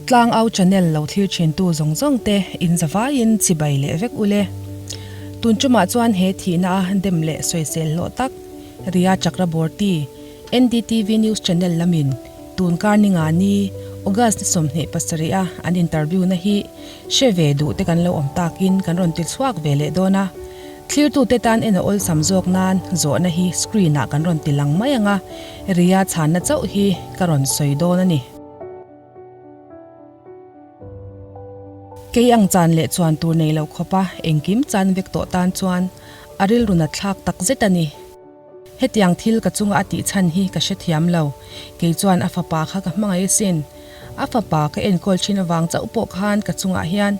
Tlangau channel lo thlir thintu zawng zawng te in zavaiin chibai leh vek ule. Tun tumah chuan he thihna a dem leh sawisel hlawh tak Riya Chakraborty, NDTV News Channel lamin tun kar ni nga ni August ni 27 a an interview na hi hre ve duh te kan lo awm takin kan rawn ti chhuak ve leh dawn a. Thlirtute tan en a awlsam zawk nan zawhna hi screen ah kan rawn ti lang mai ang a, Riya chhanna chauh hi ka rawn sawi dawn a ni. Kei ang chan leh chuan tur nei lo khawpa engkim chan vek tawh tan chuan a rilru nat thlak tak zet a ni. Hetiang thil ka chunga a tih chhan hi ka hrethiam lo. Kei chuan a fapa kha ka hmangaih asin. A fapa ka enkawl thin avang chauh pawh khan ka chungah hian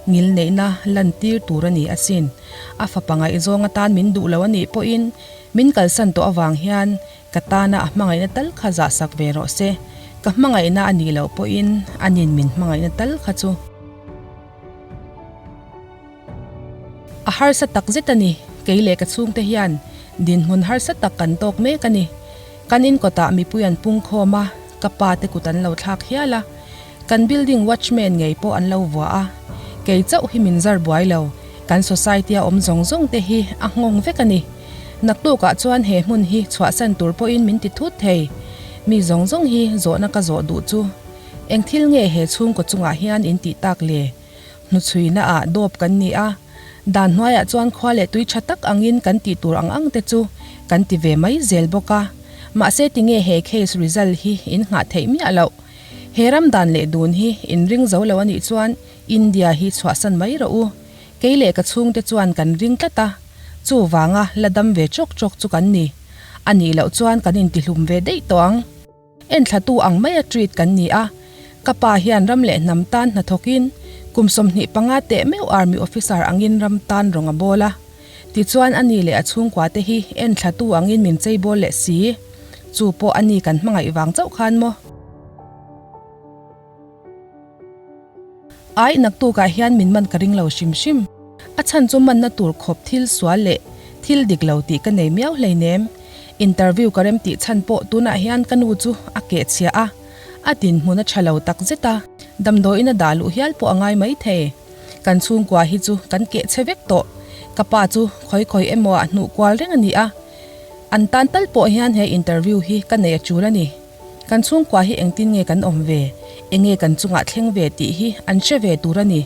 ngil neihna lantir tur a ni asin. A fapa ngaihzawng atan min duh lo a nih pawhin min kalsan tawh avang hian Ka tana a hmangaihna tal kha zahsak ve rawh se, ka hmangaihna a nih loh pawhin anin min hmangaihna tal kha chu. A harsa tak zet a ni, kei leh ka chhungte hian dinhmun harsa tak kan tawk mek a ni. Kan in kawtah mipui an pung khawm a, ka pa te kut an lo thlak hial a. Kan building watchman ngei pawh an lo vuah a, kei chauh hi min zar buai lo, kan society a awm zawng zawng te hi a nghawng vek a ni. Naktukah chuan he hmun hi chhuahsan tur pawhin min ti thut thei. Mi zawng zawng hi zawhna ka zawh duh chu. Eng thil nge he chhungkaw chungah hian in tih tak le? Hnuchhuina ah dawp kan ni a, dan hnuaiah chuan khua leh tui tha tak angin kan tih tur ang ang te chu kan ti ve mai zel bawk a. Mahse tinge he case result hi in nghah theih miah loh? He ram dan leh dun hi in ring zo lo a nih chuan India hi chhuahsan mai rawh u. Kei leh ka chhungte chuan kan ring tlat a, chuvanga la dam ve chawk chawk chu kan ni. A nih loh chuan kan intihlum ve daih tawh ang. Enthlatu ang maia treat kan ni a, ka pa hian ram leh hnam tan hnathawkin kum 25 teh meuh army officer angin ram tan rawng a bawl a. Tichuan a ni leh a chhungkua te hi enthlatu angin min chei bawl leh si. Chu pawh a ni kan hmangaih vang chauh khan maw? Ai, naktukah hian min man ka ring lo hrim hrim. A chhan chu manna tur khawp thil sual leh thil dik lo tih ka nei miau hleinem. Interview ka rem tih chhan pawh tunah hian ka nu chu a keh chhia a, a dinhmun a tha lo tak zet a, damdawiin a dah luh hial pawh a ngai maithei. Kan chhungkua hi chu kan keh chhe vek tawh. Ka pa chu khawi khawi emaw ah hnuh kual reng a ni a, an tan tal pawh hian he interview hi ka nei a tul a ni. Kan chhungkua hi engtin nge kan awm ve, enge kan chungah thleng ve tih hi an hre ve tur a ni.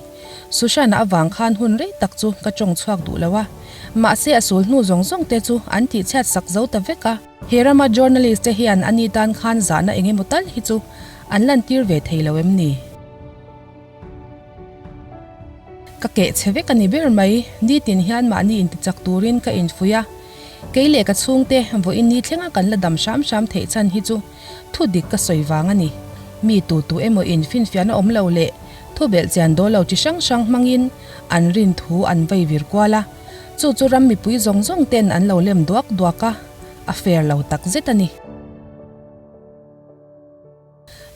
Sushana avang khan hun rei tak chu ka tawng chhuak duh lo a, mahse a sul hnu zawng zawng te chu an tihchhiat sak zo ta vek a. He rama journalist te hian ani tan khan zahna eng emaw tal hi chu an lantir ve thei lo em ni? Ka keh chhe vek a ni ber mai, nitin hian mahni intichak turin ka infuih a. Kei leh ka chhungte vawiin ni thlenga kan la dam hram hram theih chhan hi chu thu dik ka sawi vang a ni. Mi tu tu emaw in finfiahna awm lo leh thu belh chian dawl lo chi hrang hrang hmangin an rin thu an vei vir kual a, chu chu ram mipui zawng zawng ten an lo lem duak duak a, a fair lo tak zet a ni.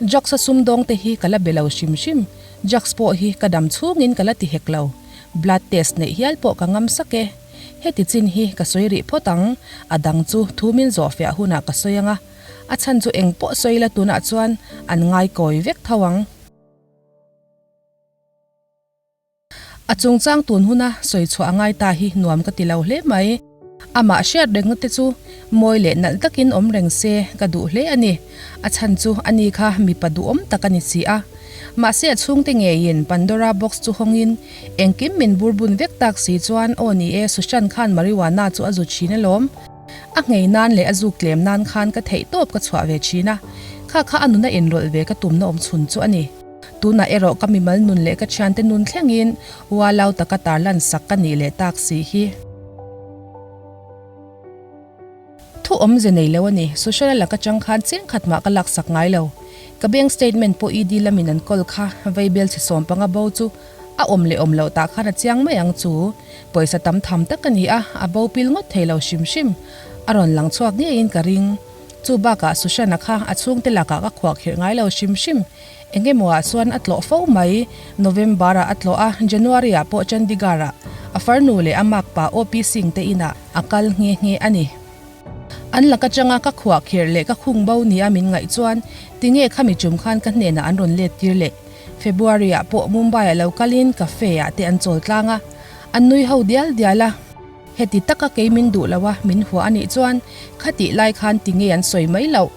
Drugs a sumdawng te hi ka la be lo hrim hrim, drugs pawh hi ka dam chhungin ka la ti hek lo, blood test neih hial pawh ka ngam sak e. Heti chin hi ka sawi rih phawt ang, a dang chu thu min zawh fiah hunah ka sawi ang a, a chhan chu eng pawh sawi la tunah chuan an ngai kawi vek tho ang. A chungchang tun huna sawi chhuah a ngai ta hi nuam ka ti lo hle mai. Amah hriat rengna te chu mawi leh nalh takin awm reng se ka duh hle a ni. A chhan chu ani kha mipa duhawm tak a ni si a. Mahse a chhungte ngeiin Pandora box chu hawngin engkim min burbun vek tak si chuan aw ni e Sushant khan marijuana chu a zu thin alawm. A nghei nan leh a zuk tlem nan khan ka theih tawp ka chhuah ve thin a. Kha kha a nuna inrawlh ve ka tumna awm chhun chu a ni. Tunah erawh ka mimal nun leh ka thiante nun thlengin ualau taka tarlan sak ka nih leh tak si hi. Thu awmze nei lo a ni, Sushana laka chang khan cheng khat mah ka laksak ngai lo. Ka bank statement pawh ED lamin an kawl kha vaibel chhe 15 bo chu a awm leh awm loh tah khan a chiang mai ang chu. Pawisa tam tham tak a ni a, a bo pil ngawt thei lo hrim hrim. A rawn lang chhuak ngeiin ka ring. Chu bakah Sushana kha a chhungte lakah ka khuahkhirh ngai lo hrim hrim. Eng emaw ah chuan a tlawh fo mai. November ah a tlawh a, January ah pawh Chandigarh ah a farnu leh a makpa OP Singh te inah a kal nghe nghe a ni. An lak atanga ka khuahkhirh leh ka khung bo nia min ngaih chuan tinge khami tum khan ka hnenah an rawn let tir leh. February ah pawh Mumbai ah lo kalin cafe ah te an chawl tlang a, an nui ho dial dial a. Heti taka kei min duh lo a, min hua a nih chuan khatih lai khan tinge an sawi mai loh.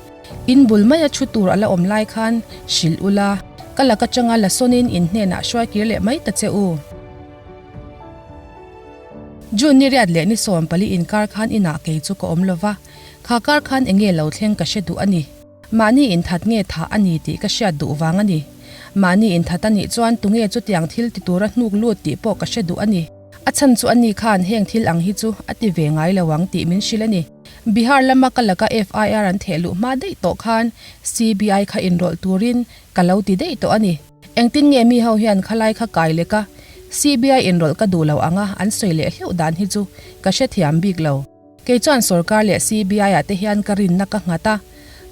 In bul maia thu tur a la awm lai khan hrilh ula, ka lak atanga la sawnin in hnenah hruai kir leh mai ta che u. June ni riat leh ni 14 inkar khan inah kei chu ka awm lo va, kha kar khan enge lo thleng ka hre duh a ni. Mahni inthat nge thah a ni tih ka hriat duh vang a ni. Mahni inthat a nih chuan tunge chutiang thil ti tura hnuk lut tih pawh ka hre duh a ni. A chhan chu ani khan heng thil ang hi chu a ti ve ngai lo ang tih min hrilh a ni. Bihar lama ka laka FIR an theh luh hma daih tawh khan CBI kha inrawlh turin ka lo ti daih tawh a ni. Engtin nge mi ho hian khalai kha kai lek a, CBI inrawlh ka duh lo anga an sawi leh hleuh dan hi chu ka hrethiam bik lo. Kei chuan sorkar leh CBI ah te hian ka rinna ka nghat a,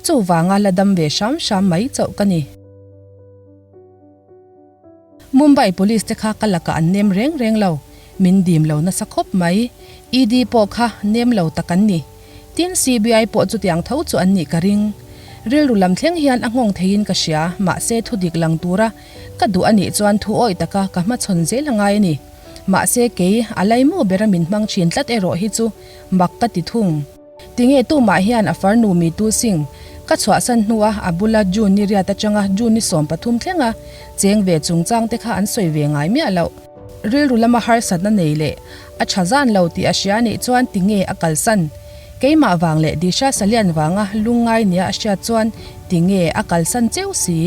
chuvanga la dam ve hram hram mai chauh ka ni. Mumbai Police te kha ka lakah an nem reng reng lo, min dim lo nasa khawp mai. ED pawh kha nem lo tak an ni. Tin, CBI pawh chutiang tho chu an nih ka ring. Rilru lam thleng hian a nghawng theiin ka hria, mahse thudik lang tura ka duh a nih chuan thu awih taka ka hmachhawn zel a ngai a ni. Mahse kei, a laimu bera min hmang thin tlat erawh hi chu mak ka ti thung. Tinge tumah hian a farnu mi tu sing ka chhuahsan hnua a bula June ni riat atanga June ni 13 thlenga cheng ve chungchang te kha an sawi ve ngai miah loh. Rilru lama harsatna nei leh a tha zan lo tih a hria nih chuan tinge a kalsan? Keimah vang leh Disha Salian vanga lungngai nia a hriat chuan tinge a kalsan cheu si?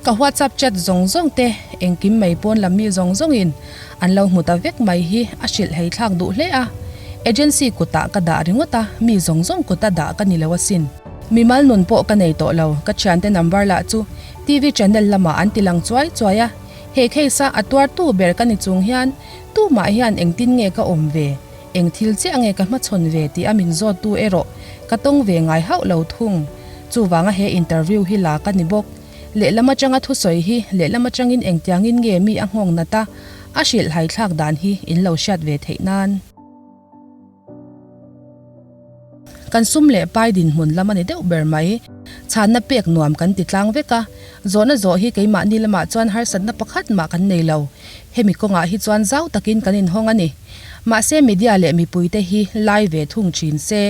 Ka WhatsApp chat zawng zawng te engkim mai pawn lam mi zawng zawngin an lo hmu ta vek mai hi a hrilh hei thlak duh hle a. Agency kutah ka dah ringawt a, mi zawng zawng kuta dah ka ni lo asin. Mimal nun pawh ka nei tawh lo, ka thiante number lah chu TV channel lamah an ti lang chuai chuai a. He case a a tuartu ber ka ni chung hian tumah hian engtin nge ka awm ve, eng thil chiah nge ka hmachhawn ve tih a min zawttu erawh ka tawng ve ngai hauh lo thung. Chuvanga he interview hi la ka ni bawk. Lehlam atanga thusawi hi lehlam atangin engtiangin nge mi a nghawng nat a, a hrilh haithlak dan hi in lo hriat ve theih nan. Kan sum leh pai dinhmun lam a ni deuh ber mai. Chhanna pek nuam kan ti tlang vek a, zawhna zawh hi keimahni lamah chuan harsatna pakhat mah kan nei lo. Hemi kawngah hi chuan zau takin kan inhawng a ni. Mahse media leh mipuite hi lai ve thung thin se.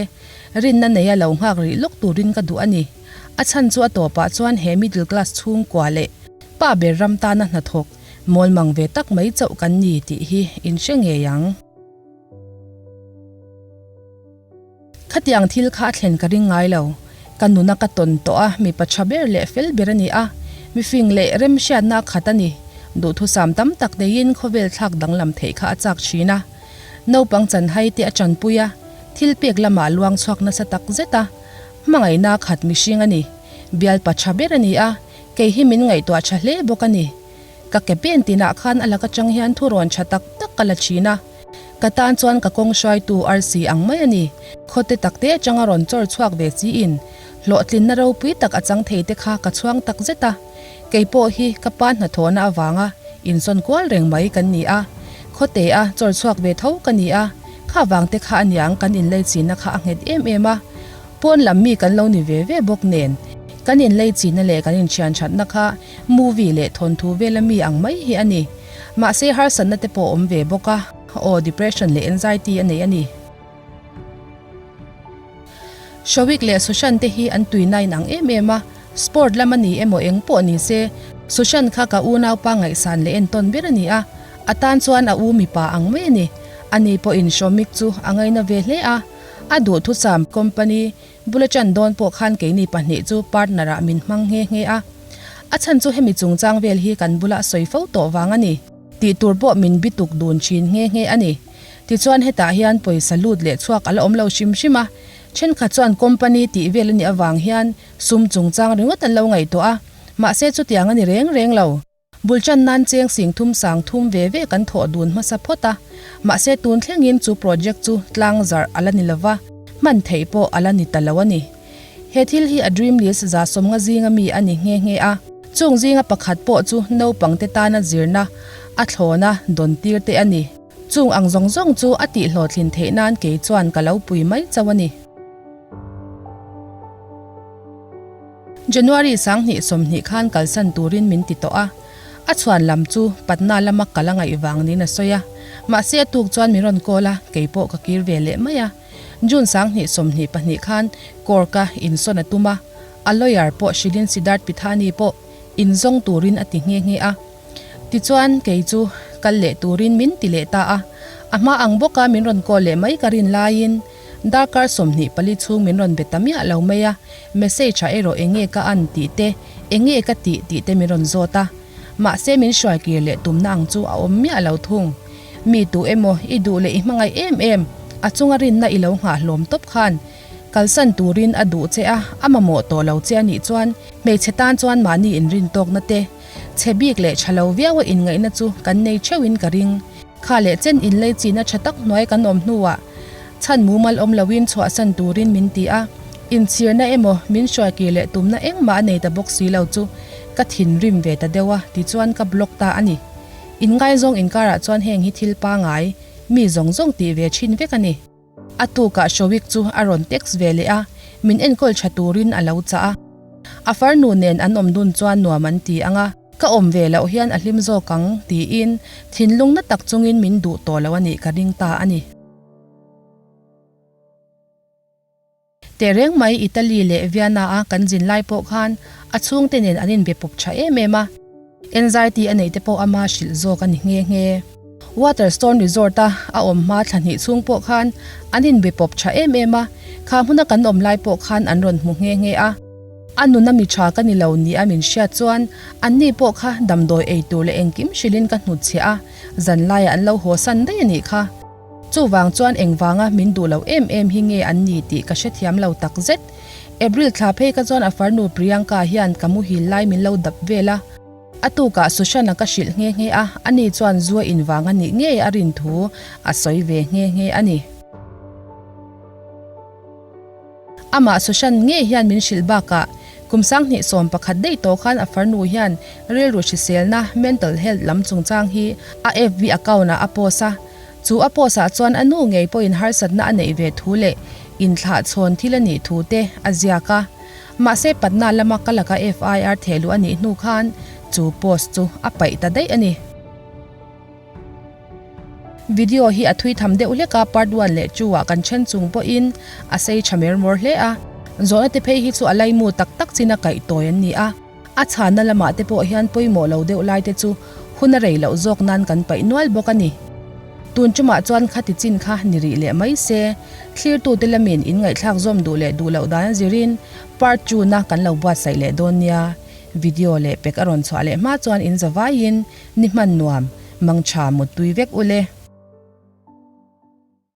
Rinna neia lo nghak rih lawk turin ka duh a ni. A chhan chu a tawpah chuan he middle class chhungkua leh pa ber ram tana hnathawk mawlmang ve tak mai chauh kan ni tih hi in hre ngei ang. Khatiang thil kha a thlen ka ring ngai lo. Ka nuna ka tawn tawh a, mipa tha ber leh fel ber a ni a, mifing leh remhriatna a khat a ni. Duhthusam tam tak neiin khawvel thlak danglam theih kha a chak thin a. Naupang chanhai te a tanpui a, thil pek lamah luang chhuak nasa tak zet a. Hmangaihna khat mihring a ni. Bialpa tha ber a ni a, kei hi min ngaihtuah tha hle bawk a ni. Ka ke pen tinah khan a lak atang hian thurawn tha tak tak ka la thin a. Ka tan chuan ka kawng hruaitu arsi ang mai a ni. Khawte takte atanga rawn chawr chhuak ve chiin hlawhtlinna ropui tak a chang thei te kha ka chhuang tak zet a. Kei pawh hi ka pa hnathawhna avanga insawn kual reng mai kan ni a. Khawte a chawr chhuak ve tho ka ni a, kha vangte kha aniang kan inleichina kha a nghet em em a. Pawn lam mi kan lo ni ve ve bawk nen, kan inleichina leh kan inthian thatna kha movie leh thawnthu vela mi ang mai hi a ni. Mahse harsatna te pawh awm ve bawk a, aw depression leh anxiety a nei a ni. Showik leh Sushan te hi an tuina in ang em em a, sport lam a ni emaw eng pawh ni se, Sushan kha ka unaupa ngaihsan leh entawn ber a ni a, a tan chuan a u mipa ang mai a ni. Ani pawhin Showmik chu a ngaina ve hle a, a duhthusam company bula chan dawn pawh khan keini pahnih chu partner ah min hmang nghe nghe a. A chhan chu hemi chungchang vel hi kan bula a sawi fo tawh vang a ni. Tih tur pawh min bituk dun thin nghe nghe a ni. Tichuan hetah hian pawisa lut leh chhuak a la awm lo hrim hrim a, thenkhat chuan company tih vel a nih avang hian sum chungchang ringawt an lo ngaihtuah a, mahse chutiang a ni reng reng lo. Bul chan nan cheng sing thum sang thum ve ve kan thawh dun hmasa phawt a, mahse tun thlengin chu project chu tlang zarh a la ni lova, hman theih pawh a la ni ta lo a ni. He thil hi a dream list 150 zinga mi a ni nghe nghe a, chung zinga pakhat pawh chu naupangte tana zirna a thlawna dawn tir te a ni. Chung ang zawng zawng chu a tihhlawhtlin theih nan kei chuan ka lo pui mai chauh a ni. January 2020 khan kalsan turin min ti tawh a, a chhuan lam chu Patna lama kal a ngaih vang niin a sawi a, mahse a tuk chuan min rawn call a, keipawh ka kir ve leh mai a. June 2022 khan Cork-a insawn a tum a, a lawyer pawh hrilhin Siddharth Pithani pawh inzawng turin a ti nghe nghe a. Tichuan, kei chu kal leh turin min ti leh ta a. A hma ang bawka min rawn call leh mai ka rin laiin darkar 24 chhung min rawn be ta miah lo mai a, message ah erawh eng nge ka an tih te, eng nge ka tih tih te min rawn zawt a. Mahse min hruai kir leh tumna ang chu a awm miah lo thung. Mi tu emaw i duh leh i hmangaih em em, a chunga rinna i lo nghah hlawm tawp khan Kalsan turin a duh che a, a mamawh tawh lo che a nih chuan hmeichhe tan chuan mahni inrin tawkna te, chhe bik leh tha lo viau a inngaihna chu kan nei theuhin ka ring. Kha leh chen inlei china tha tak hnuai kan awm hnuah chhan mumal awm loin chhuahsan turin min ti a, inchhirna emaw min hruaikir leh tumna engmah a nei ta bawk si lo chu ka thinrim ve ta deuh a, tichuan ka block ta a ni. Inngaizawng inkarah chuan heng hi thil pangai, mi zawng zawng tih ve thin vek a ni. A tukah Showik chu a rawn text ve leh a, min enkawl tha turin a lo chah a. A farnu nen an awm dun chuan nuam an ti ang a, ka awm ve loh hian a hlim zawk ang tiin thinlung na tak chungin min duh tawh lo a nih ka ring ta a ni. Tehreng mai Italy leh Vienna a kan zin lai pawh khan a chhungte nen an inbe pawp tha em em a, anxiety a neih te pawh ama hrilh zawk a ni nghe nghe. Waterstone Resort a a awm hma thla hnih chhung pawh khan an inbe pawp tha em em a, kha hmuna kan awm lai pawh khan an rawn hmu nghe nghe a. A nuna mi tha ka ni lo ni a min hriat chuan anni pawh kha damdawi ei tur leh engkim hrilhin ka hnutchhiah a, zanlaiah an lo haw san daih a nih kha. Chuvang chuan engvanga min duh loh em em hi nge an ni tih ka hrethiam lo takzet. April thla phei ka chuan a farnu Priyanka hian ka muhil lai min lo dap vel a. A tukah Sushant-a ka hrilh nghe nghe a, ani chuan zu a invang a nih ngei a rin thu a sawi ve nghe nghe a ni. Amah Sushant ngei hian min hrilh bakah kum 2011 daih tawh khan a farnu hian rilru hriselna, mental health, lam chungchang hi a FB account-ah a post a. Chu a post ah chuan a nu ngei pawhin harsatna a neih ve thu leh inthlah chhawn thil a nih thu te a ziak a. Mahse Patna lama ka laka FIR thehluh a nih hnu khan chu post chu a paih ta daih a ni. Video hi a thui tham deuh hlek a, part one leh two ah kan then chung pawhin a sei tha mer mawr hle a. Zawhna te phei hi chu a laimu tak tak chin a kaih tawi an ni a. A chhanna lamah te pawh hian pawimawh lo deuh lai te chu hun a rei loh zawk nan kan paih nual bawk a ni. Tun tumah chuan khati chin kha ni rih leh mai se, thlirtute lamin in ngaihthlak zawm duh leh duh loh dan a zirin part two na kan lo buatsaih leh dawn nia. Video leh pek a rawn chhuah leh hma chuan in zavaiin ni hman nuam, mangtha muttui vek u le.